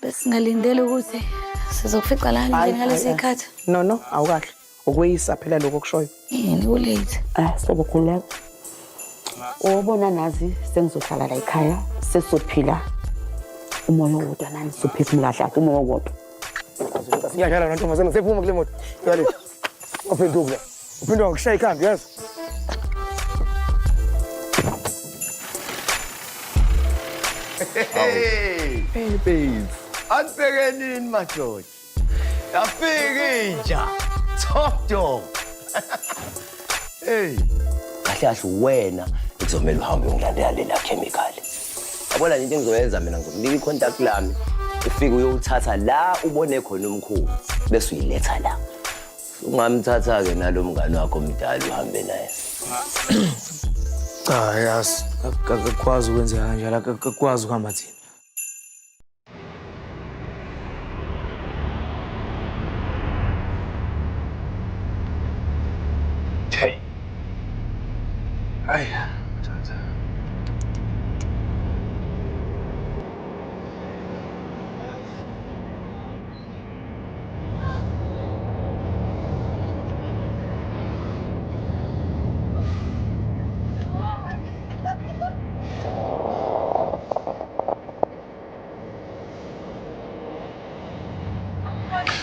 Besingalindele ukuthi sizokufica la Hayi, endlini ngalesi hayi, sikhathi. No no, awukahle. Ukweyisa phela lokho okushoyo. Yini kulate? Ah, sihlobo khululeka. Ubona nazi sengizohlala la ekhaya, sesizophila umoya owodwa nani sizophefumula kahle umoya owodwa. Siyadlala nontombazane sephuma kule moto. Yale. Uphenduka la. Uphenduka ngokushaya ikhanda yazi. Hey, Hey babes. anibheke nini madoda? Yafika inja. Top dog. Hey, kahle kahle wena ekuzomela uhambe uyongilandela lela chemical. Yabona nje into engizoyenza mina ngizokunika i-contact lami. Ufike uyowuthatha la ubone khona umkhulu bese uyiletha la. Ungamthatha-ke nalo mngane wakho omdala uhambe naye. Cha yazi akukwazi ukwenzeka kanjalo akukwazi ukuhamba thina. Hey. Ay, thatha.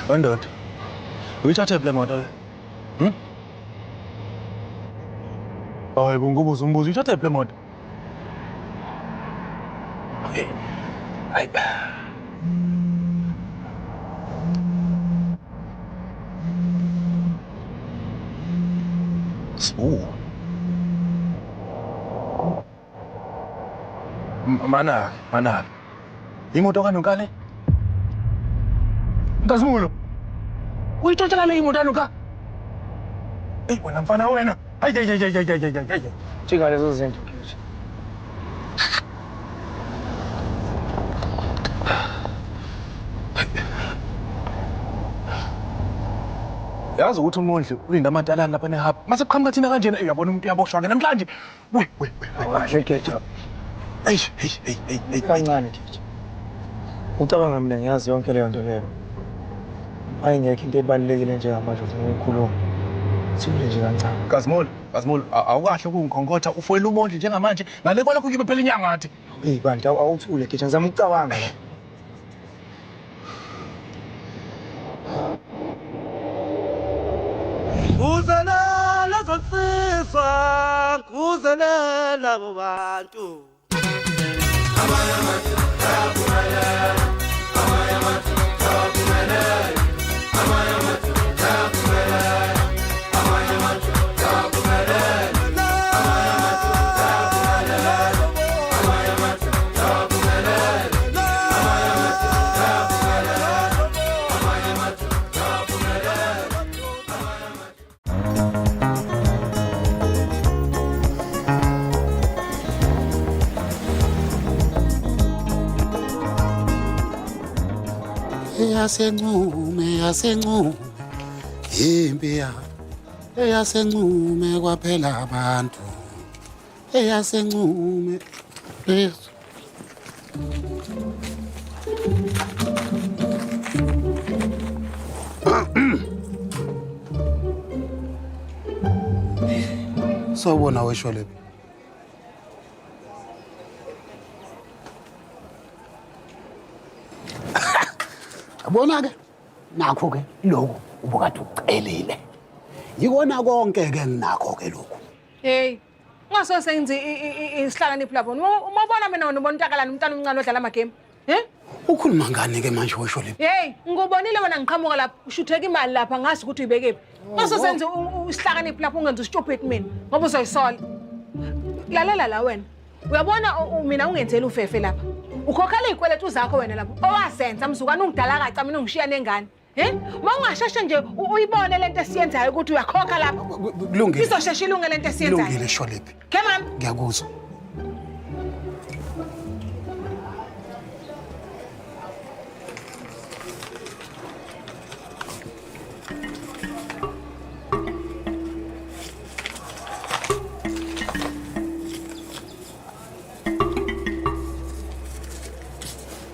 Wendoda, uyithathe phi le moto le? Hmm? Hayi, kungubuza umbuzo, uyithathe phi le moto? Hey. Hayi. Sibu. Mana, mana. Imoto kaNonkale? Nkazimulo. Uyithatha le imoto kaNonka? Eyi wena mfana wena. Hayi hayi hayi hayi hayi hayi hayi. Jika lezo zinto nje. Yazi ukuthi uMondli ulinda amatalani lapha nehub. Mase kuqhamuka thina kanjena uyabona umuntu uyaboshwa ke namhlanje. We we we. Kahle Geja. Hey hey hey hey hey. Kancane Geja. Ucabanga mina ngiyazi yonke leyo nto leyo. Ayingekho into ebalulekile njengamanje ufuna ukuyikhuluma. Thule nje kancane. Kazimulo, Kazimulo, awukahle ukungikhonkotha ufoyela uMondli njengamanje. Ngale kwalokho kuyobe phela inyanga ngathi. Hey bantu awuthule Geja ngizama ukucabanga la. Kuzelela zonsizwa, kuzelela bobantu. Eyasencume yasencume impi ya eyasencume kwaphela abantu eyasencume Yesu. Sawubona weshwelebe. Yabona ke nakho ke lokhu ubukade ukucelile. Yikona konke ke nginakho ke lokhu. Hey, ungasoze sengithi isihlakaniphi lapho. Uma ubona mina wena ubona untakalana umntana omncane odlala amagame. Eh? Ukhuluma ngani ke manje wesho le? Hey, ngikubonile wena ngiqhamuka lapha, ushutheka imali lapha ngazi ukuthi uyibekephi. Ungasoze senze isihlakaniphi lapho ungenza stupid mina ngoba uzoyisola. Lalela la wena. Uyabona mina ungenzeli ufefe lapha. Ukhokhela izikweletu zakho wena lapho. Owazenza mzukwana ungidala kaca mina ungishiya nengane. Eh? Uma ungasheshe nje uyibone lento esiyenzayo ukuthi uyakhokha lapha. Kulungile. Izosheshe ilunge lento esiyenzayo. Kulungile Sholephi. Come on. Ngiyakuzwa.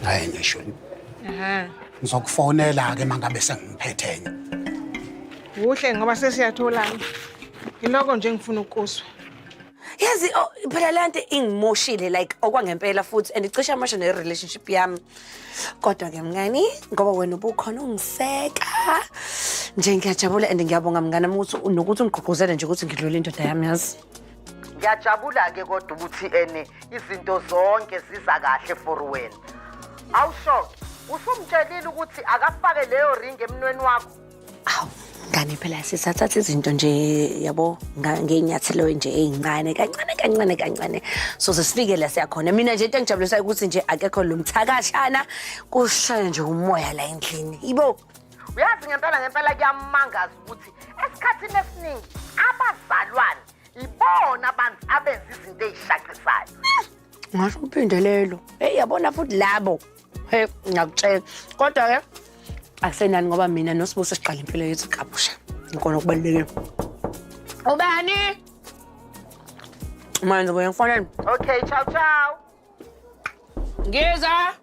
Hayi ngisho. Ehhe. Ngizokufonela-ke uma ngabe sengiphethe enye. Kuhle ngoba sesiyatholana. Yiloko nje engifuna ukuzwa. Yazi oh, phela le nto ingimoshile like okwangempela futhi and icishe amosha ne-relationship yami. Kodwa-ke mngani ngoba wena ubukhona ungiseka nje ngiyajabula and ngiyabonga mngani wami ukuthi nokuthi ungigqugquzele nje ukuthi ngidlule indoda yami yazi. Ngiyajabula-ke kodwa ukuthi ene izinto zonke ziza kahle for wena. Awusho-ke, usumtshelile ukuthi akafake leyo ring emnweni wakho? Awu ngane phela sisathatha izinto nje yabo ngey'nyathelo nje ey'ncane kancane kancane kancane soze sifike la siyakhona. Mina nje into engijabulisayo ukuthi nje akekho lo mthakashana kushaya nje umoya la endlini. Ibo. Uyazi ngempela ngempela kuyamangaza ukuthi esikhathini esiningi abazalwane ibona abantu abenza izinto ey'shaqisayo. Ngasho uphindelelo. Hey yabona futhi labo. Hey ngiyakutshela. Kodwa ke akusenani ngoba mina noSibusiso siqala impilo yethu kabusha. Ikona okubalulekile. Ubani? Manje ngizobuya ngifonele. Okay, ciao ciao. Ngiza.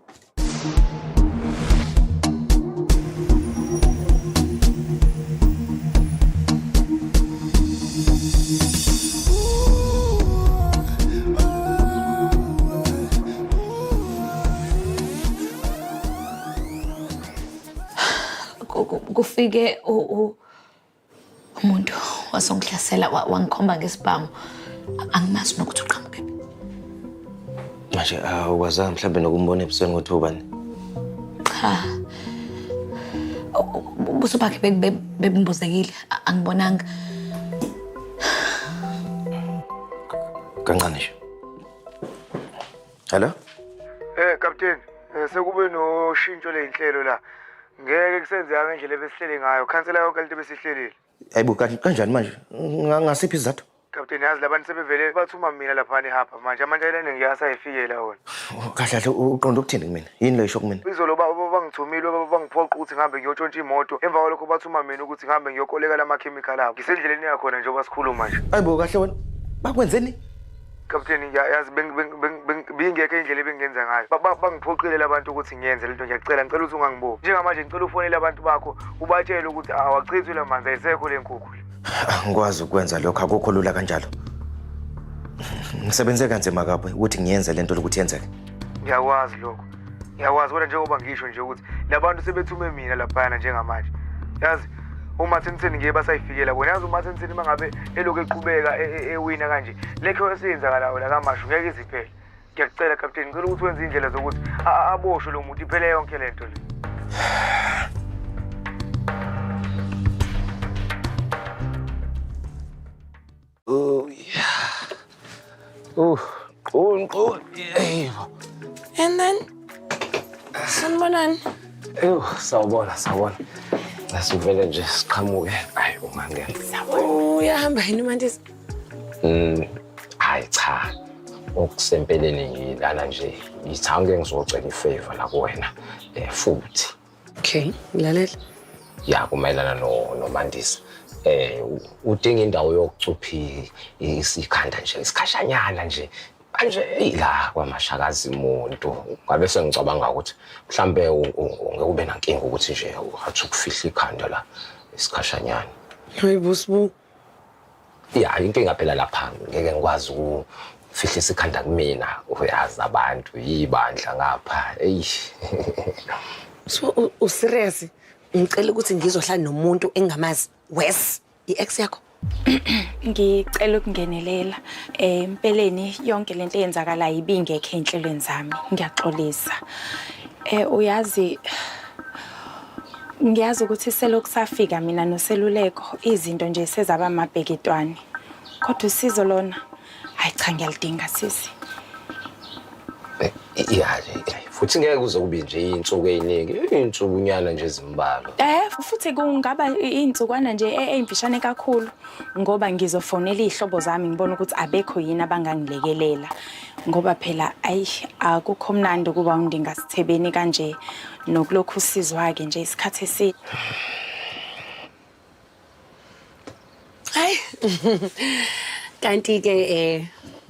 Kufike umuntu wasongihlasela wangikhomba ngesibhamu angimazi nokuthi uqhamukephi. Manje awukwazanga mhlawumbe nokumbona ebusweni ukuthi ubani? Cha. Ubuso bakhe bebumbozekile, angibonanga. Kancane nje. Hello? Eh kapteni, sekube noshintsho ley'nhlelo la. Ngeke kusenzeka ngendlela ebesihlele ngayo. Khansela yonke lento ebesihlelile. Hayibo kanjani manje? Ngasiphi isizathu? Kapteni yazi labantu sebevele bathuma mina laphana ehapha manje amantshayelane ngiyasayifikela wona. Kahle kahle uqonda ukuthini kumina? Yini lo isho kumina? Izolo bangithumile bangiphoqa ukuthi ngihambe ngiyotshontsha imoto. Emva kwalokho bathuma mina ukuthi ngihambe ngiyokoleka lamakhemikhali abo. Ngisendleleni yakhona njengoba sikhuluma nje. Hayibo kahle wena. Bakwenzeni? Kapteni yazi bingekho indlela ebengingenza ngayo. Bangiphoqile labantu ukuthi ngiyenze lento ngiyacela ngicela ukuthi ungangibophi. Njengamanje ngicela ufonele abantu bakho ubatshele ukuthi awachithwe lamanzi ayisekho le nkukhu. Angikwazi ukwenza lokho akukho lula kanjalo. Ngisebenze kanzima kabi ukuthi ngiyenze lento lokuthi yenzeke. Ngiyakwazi lokho. Ngiyakwazi kodwa njengoba ngisho nje ukuthi labantu sebethume mina laphana njengamanje. Yazi uMathentheni ngeke basayifikela bona. Yazi uMathentheni mangabe elokhu eqhubeka ewina kanje lekho esiyenzakalayo la kaMashu ngeke iziphele. Ngiyakucela kapteni ngicela ukuthi wenze indlela zokuthi aboshwe lo muntu iphele yonke lento le. Oh yeah. Oh, qonqo. Yebo. And then sanibonani. Ewu, sawubona, sawubona. Asivele nje siqhamuke. Hayi ungangena. Uyahamba yini uMandisa? Hayi cha. Okusempeleni ngilana nje ngithange ngizocela ifavor la kuwena futhi. Okay, ngilalela. Ya kumayelana noMandisa. Udinga indawo yokucupha isikhanda nje isikhashanyana nje. Manje la kwamashakazi umuntu ngabe sengicabanga ukuthi mhlambe ungeke ube nankinga ukuthi nje athi ukufihla ikhanda la isikhashanyana. Hayibo Sibu. Ya inkinga phela lapha ngeke ngikwazi ukufihlisa ikhanda kumina uyazi abantu yibandla ngapha. Eyi. So userious? Ngicela ukuthi ngizohlala nomuntu engingamazi. Wes, i-ex yakho. Ngicela ukungenelela. Empeleni yonke lento eyenzakalayo ibingekho enhlelweni zami. Ngiyaxolisa. Uyazi ngiyazi ukuthi selokhu safika mina noSeluleko izinto nje sezaba amabheketwane. Kodwa usizo lona hayi cha ngiyalidinga sisi. Ya futhi ngeke kuze kube nje iy'nsuku ey'ningi, iy'nsukunyana nje ezimbalwa. Futhi kungaba iy'nsukwana nje ey'mfishane kakhulu ngoba ngizofonela iy'hlobo zami ngibone ukuthi abekho yini abangangilekelela. Ngoba phela ayi akukho mnandi ukuba undingasithebeni kanje nokulokhu usizwa-ke nje isikhathi eside. Hayi. Kanti-ke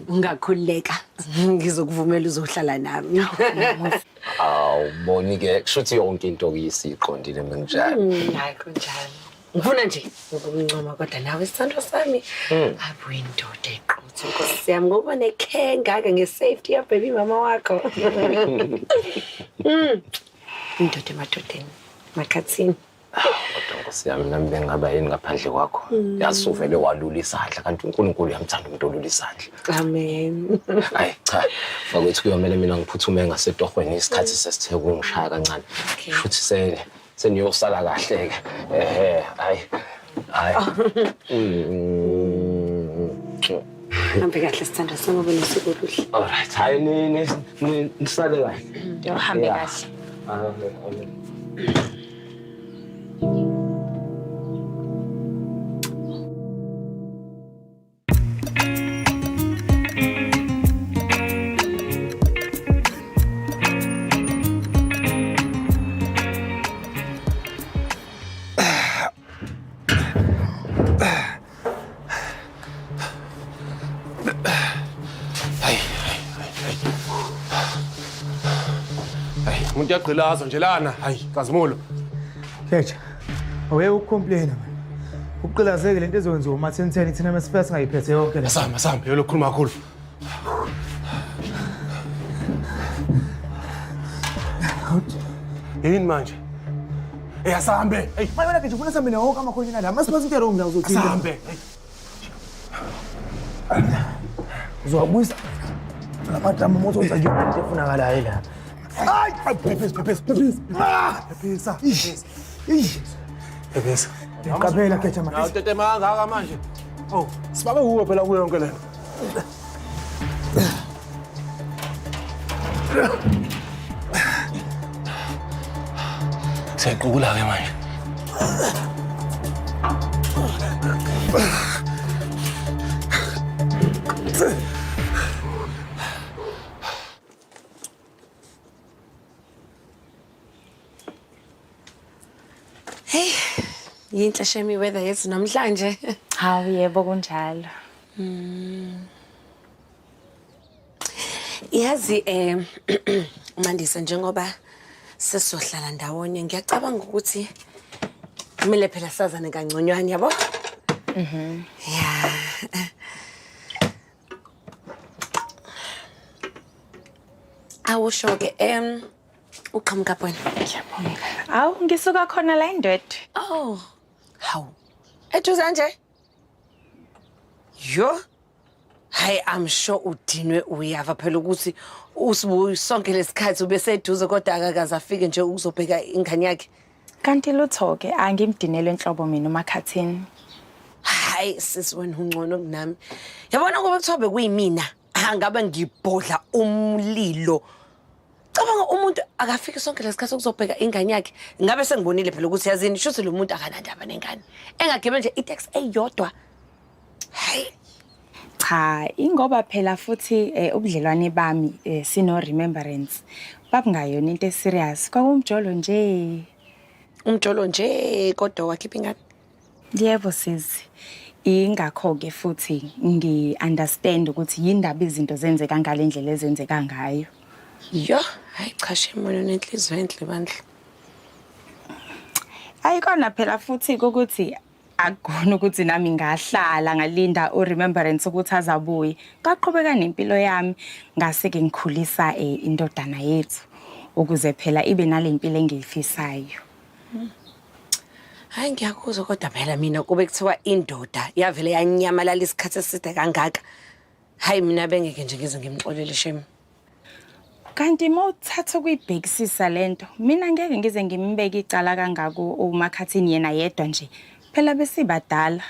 ungakhululeka. Ngizokuvumela uzohlala nami. Awuboni ke kushuthi yonke into kuyisiqondile menginjalo. Hayi kunjalo. Ngifuna nje ukuncoma kodwa nawe sithandwa sami. Abuyindoda eqotho Nkosi yami ngoba nekhe ngaka nge-safety ya baby mama wakho. Indoda emadodeni. Makhathini. Kodwa Nkosi yami nami bengingaba yini ngaphandle kwakho. Yazi uvele walula isandla kanti uNkulunkulu uyamthanda umuntu olula isandla. Amen. Hayi cha, bakwethu kuyomele mina ngiphuthume ngasetohweni isikhathi sesithe kungishaya kancane. Shuthi se seniyosala kahle ke. Ehhe, hayi. Hayi. Hambe kahle sithandwa sami ube nosuku oluhle. All right, hayi ni ni nisale kahle. Uhambe kahle. Amen. Amen. Hayi, hayi, hayi. Hayi, umuntu uyagqilazwa nje lana. Hayi, Kazimulo. Kheja, awuye ukucomplaina man. Uqilazeke lento ezokwenziwa uMathentheni thina mesifika singayiphethe yonke la. Asihamba, asihamba, yolo khuluma kakhulu. Yini manje? Hey, asambe. Hey, Manje wena Kheja ufuna sihambe nawo wonke amakhontina la. Masiphathe into wrong la uzothini? asambe. Hey. Uzowabuyisa lamadramu uma uzonza nje into efunakalayo la. Hayi, phephisa, phephisa, phephisa. Ah, phephisa. Ish. Ish. Phephisa. Qaphela Kheja manje. Nawu tetema kangaka manje. Oh, sibabe kuwe phela kuyo yonke lento. Siyayiqukula ke manje. Hey, yinhle shame i-weather yethu namhlanje. Hawu yebo kunjalo. Yazi Mandisa njengoba sesizohlala ndawonye ngiyacabanga ukuthi kumele phela sazane kangconywana yabo? Mhm. Yeah. Awusho ke uqhamuka wena. Ngiyabonga. Awu ngisuka khona la eNdwedwe. Oh. Hawu. Eduze nje? Yo. Hayi I'm sure udinwe uyava phela ukuthi usibuyi sonke lesikhathi ubeseduze kodwa akakaze afike nje ukuzobheka ingane yakhe. Kanti lutho ke angimdinelwe enhlobo mina uMakhathini. Hayi sisi wena ungcono kunami. Yabona kube kuthiwa bekuyimina angabe ngibhodla umlilo. Cabanga umuntu akafiki sonke lesikhathi ukuzobheka ingane yakhe. Ngabe sengibonile phela ukuthi yazini shuthi lo muntu akanandaba nengane. Engagibele nje itaxi eyodwa. Hayi Cha, ingoba phela futhi ubudlelwane bami sino remembrance babungayona into eserious. Kwakumjolo nje. Umjolo nje kodwa wakhipha ingane. Yebo sisi. Ingakho ke futhi ngi understand ukuthi yindaba izinto zenzeka ngale ndlela ezenzeka ngayo. Yo, hayi cha shame wena unenhliziyo enhle bandla. Ayikona phela futhi ukuthi akukona ukuthi nami ngahlala ngalinda uremembrance ukuthi azabuye. Ngaqhubeka nempilo yami ngase ke ngikhulisa indodana yethu ukuze phela ibe nalempilo engiyifisayo. Hayi ngiyakuzwa kodwa phela mina kube kuthiwa indoda yavele yanyamalala isikhathi eside kangaka. Hayi mina bengeke nje ngize ngimxolele shame. Kanti uma uthatha ukuyibhekisisa lento, mina ngeke ngize ngimbeke icala kangako uMakhathini yena yedwa nje. Phela besibadala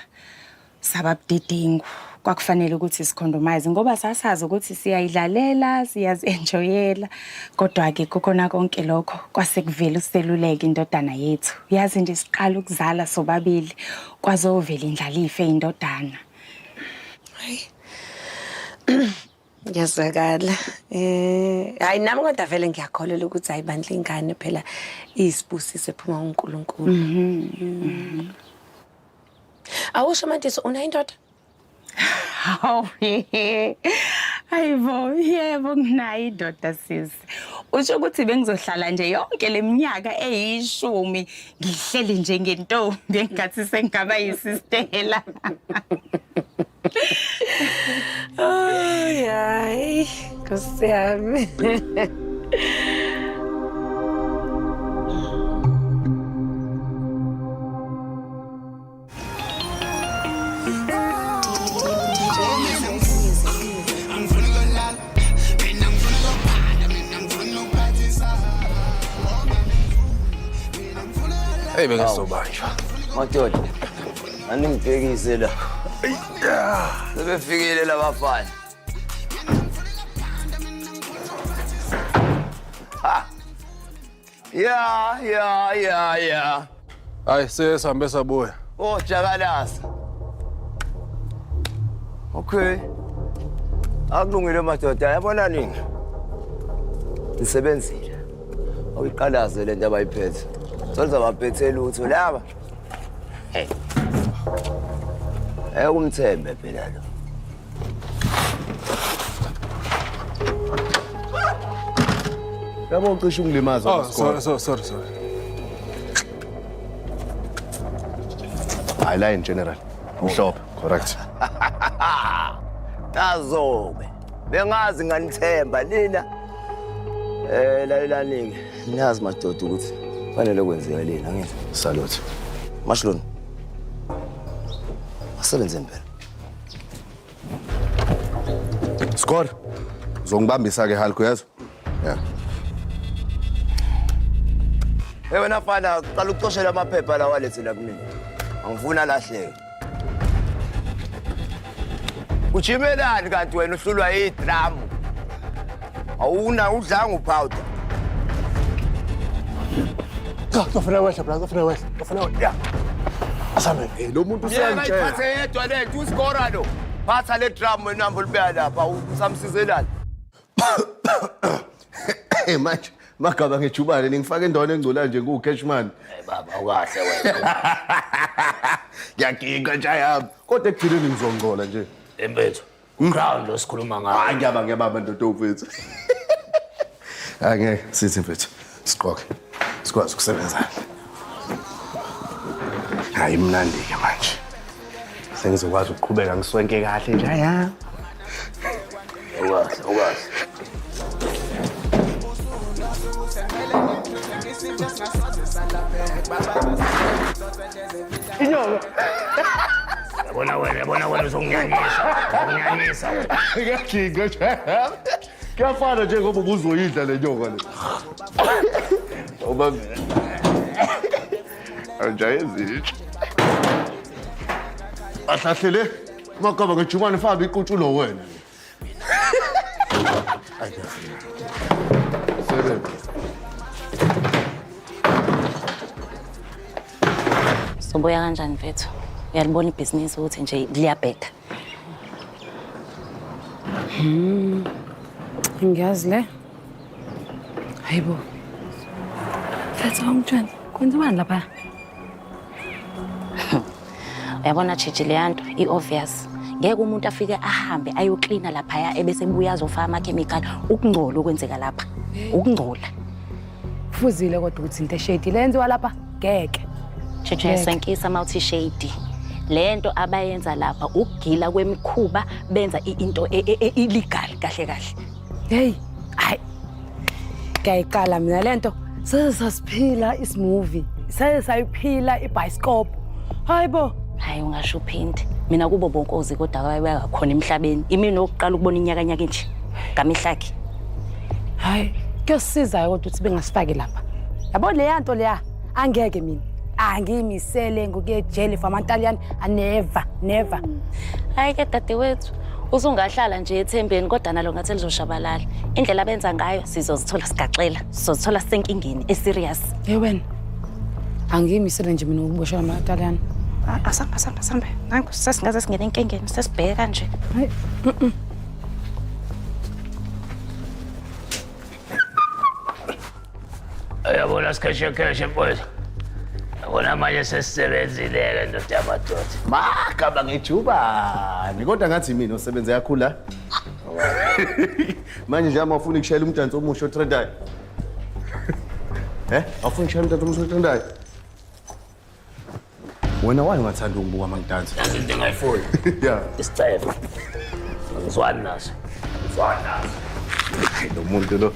sababudedengu. Kwakufanele ukuthi sikhondomayize ngoba sasazi ukuthi siyayidlalela, siyazi-enjoyela. Kodwa-ke kukona konke lokho kwase kuvela useluleka indodana yethu. Yazi nje siqala ukuzala sobabili kwazovela indlalifa eyindodana. Hayi. Ngiyazwakala. Hayi nami kodwa vele ngiyakholelwa ukuthi hayi bandla ingane phela iyisibusiso ephuma kuNkulunkulu. Awusho Mandisa unayo indoda? Hawu. Hayibo, yebo nginayo indoda sisi. Usho ukuthi bengizohlala nje yonke leminyaka eyishumi ngihleli nje ngentombi engathi sengingaba yisistela. Oh, hayi, Nkosi yami. Hey bengizobanjwa. Madoda. Aningibhekise la. Sebefikile labafana. Ha. Ya ya ya ya. Hayi sesihambe sabuya. Oh jakalasa. Okay. Akulungile madoda, yabona nini? Nisebenzile. Awuyiqalaze le nto abayiphethe. Soze baphethe lutho laba. Hey. Ekumthembe phela lo. Yabo ucishe ungilimaza. Oh, sorry, sorry, sorry, sorry. Hayi la in general. Mhlophe, correct. Tazobe. Bengazi nganithemba nina. Lalelani-ke. Niyazi madoda ukuthi fanele kwenzeka lena angithi. Salute. Mashloni. Asebenze impela. Score. Uzongibambisa ke Hulk uyezwa? Yeah. Hey wena mfana, qala ukucoshela amaphepha lawa alethela kumina. Angifuni alahleke. Ujimelani kanti wena uhlulwa idrum? Awuna udlanga upowder. Cha, kufanele wehle brother, kufanele wehle. Kufanele wehle. Yeah. Asambe. Hey lo muntu Yena usiyangitshela. iphathe yedwa lento uskora lo. Phatha le drum wena hamba ulibeka lapha usamsizelani. Hey manje magaba ngejubane ningifake endaweni engcola nje ku cashman. Hey baba ukahle wena. Ngiyaginqa nje yami. Kodwa ekugcineni ngizongcola nje. Embethu. Ground lo sikhuluma ngawo. Hayi ngiyaba ngiyabamba ndoda mfethu. Hayi ngeke sithi mfethu siqoke. Sikwazi ukusebenza. Hayi mnandi ke manje. Sengizokwazi ukuqhubeka ngiswenke kahle nje ya. Ukahle ukahle. Inyoka. Yabona wena, yabona wena uzonginyanyisa. Uzonginyanyisa wena. Ngiyaginqa nje. Kuyafana nje ngoba ubuzoyidla le nyoka le. Ngoba anjayezintsha. Ahlahlele magaba ngejubane faka iqutshulo wena. Sebenza. Sobuya kanjani mfethu? Uyalibona ibhizinisi ukuthi nje liyabheda. Ngiyazi le. Hayibo. Mfethu awungitshela, kwenziwani lapha? Uyabona Tshitshi leya nto i-obvious. Ngeke umuntu afike ahambe ayoklina laphaya ebese ebuya azofaka amakhemikhali. Ukungcola okwenzeka lapha. Ukungcola. Kufuzile kodwa ukuthi into eshady le yenziwa lapha ngeke. Tshitshi uyasenkisa uma uthi shady. Le nto abayenza lapha ukugila kwemikhuba benza into illegal kahle kahle. Hey, hayi. Ngiyayiqala mina le nto. Sase sasiphila isimovie. Sase sayiphila ibhayisikobho. Hayibo. Hayi ungasho uphinde. Mina kubo bonkozi kodwa abakhona emhlabeni. Imini yokuqala ukubona inyakanyaka nje. Ngamihlakhe. Hayi, kuyosiza kodwa ukuthi bengasifaki lapha. Yabo leya nto leya angeke mina. Angiyimisele ngokuya ejele for amantaliyane. Never, never. Hayi ke dadewethu, usungahlala nje ethembeni kodwa nalo ngathi lizoshabalala. Indlela abenza ngayo sizozithola sigaxela, sizozithola sisenkingeni eserious. Hey wena. Angiyimisele nje mina ukuboshwa amataliyane. Asambe asambe asambe. Nangu sesingaze singene enkingeni, sesibheka nje. Hayi. Uyabona sikheshekheshe mfowethu. Yabona manje sesisebenzile-ke ndoda yamadoda. Magaba ngejubane kodwa ngathi mina osebenze kakhulu la. Manje nje ama ufuna ukushayela umdanso omusha otrendayo. Eh? Awufuni ukushayela umdanso omusha otrendayo? Wena why ungathanda ukungibuka uma ngidansa? Yazi into engayifuni. Yeah. Isicefe. Angizwani naso. Angizwani naso. Lo muntu lo.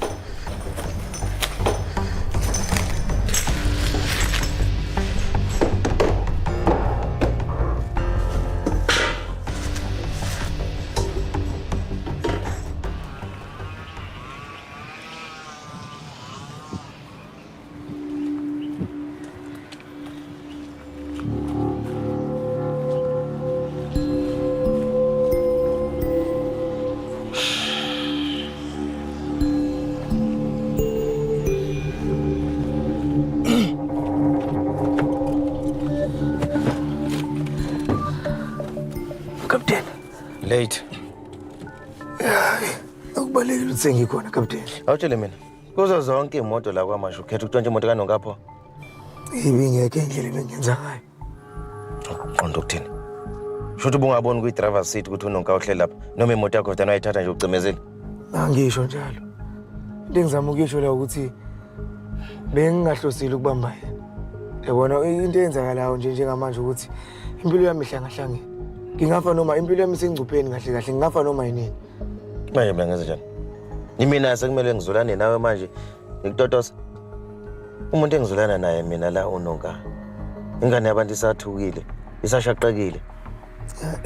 Kapteni. Late. Akubalekile ukuthi sengikhona kapteni. Awutshele mina. Kuzo zonke iy'moto la kwamashu ukhetha ukutshontsha imoto kanonkapho. Ibingekho indlela ebengenza ngayo. Qonda ukuthini? Shuthi ubungaboni kwi-driver seat ukuthi unonka uhleli lapha noma imoto yakho vele wayithatha nje ucimezile. Angisho njalo. Into engizama ukuyisho la ukuthi bengingahlosile ukubamba yena. Yabona into eyenzakalayo nje njengamanje ukuthi impilo yami ihlangahlangene. Ngingafa noma impilo yami isengcupheni kahle kahle ngingafa noma yinini. Manje mina ngenze njani? Imina sekumele ngizwelane nawe manje ngikutotosa. Umuntu engizwelana naye mina la unonka. Ingane yabantu isathukile, isashaqekile.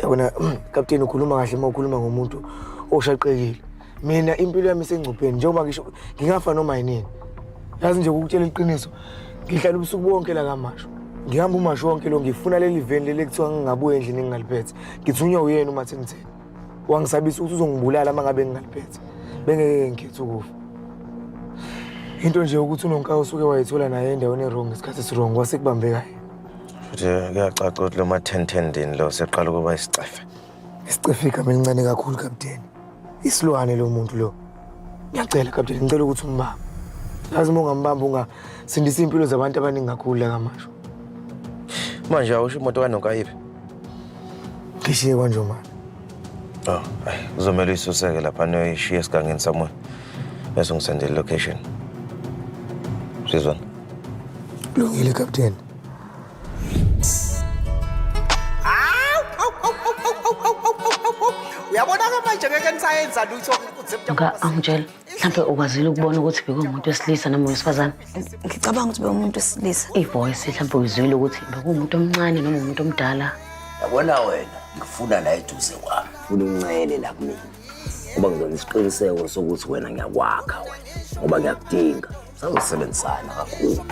Yabona kapteni ukhuluma kahle uma ukhuluma ngomuntu oshaqekile. Mina impilo yami isengcupheni njengoba ngisho ngingafa noma yinini. Yazi nje ukukutshela iqiniso ngihlala ubusuku bonke la kaMashu. Ngihamba uMashu wonke lo ngifuna leli veni leli ekuthiwa ngingabuya endlini ngingaliphethe. Ngithunywa uyena uMathemtheni. Wangisabisa ukuthi uzongibulala uma ngabe ngingaliphethe. Bengeke ngikhethe ukufa. Into nje ukuthi unonka usuke wayithola naye endaweni e-wrong ngesikhathi esi-wrong kwase kubambeka yena. Futhi kuyacaca ukuthi lo ma-10 10 ndini lo seqala ukuba isicefe. Isicefe igama elincane kakhulu kapteni. Isilwane lo muntu lo. Ngiyacela kapteni ngicela ukuthi umbambe. Yazi uma ungambamba ungasindisa iy'mpilo zabantu abaningi kakhulu la kaMashu. Manje awusho imoto kanonka yiphi? Ngishiye kwanjomane. Oh, ayi, kuzomele uyisuseke lapha niyoyishiya esigangeni somewhere. Bese ungisendele location. Sizwana. Kulungile kapteni. Uyabona-ke manje ngeke nisayenza lutho. Nga angitshela mhlawumbe ukwazile ukubona ukuthi bekuwumuntu wesilisa noma wesifazane. Ngicabanga ukuthi bekuwumuntu wesilisa. I-voice mhlawumbe uyizwile ukuthi bekuwumuntu omncane noma umuntu omdala. Yabona wena, ngifuna la eduze kwami. Ngifuna uncele la kumina. Ngoba ngizona isiqiniseko sokuthi wena ngiyakwakha wena. Ngoba ngiyakudinga. Sazosebenzisana kakhulu.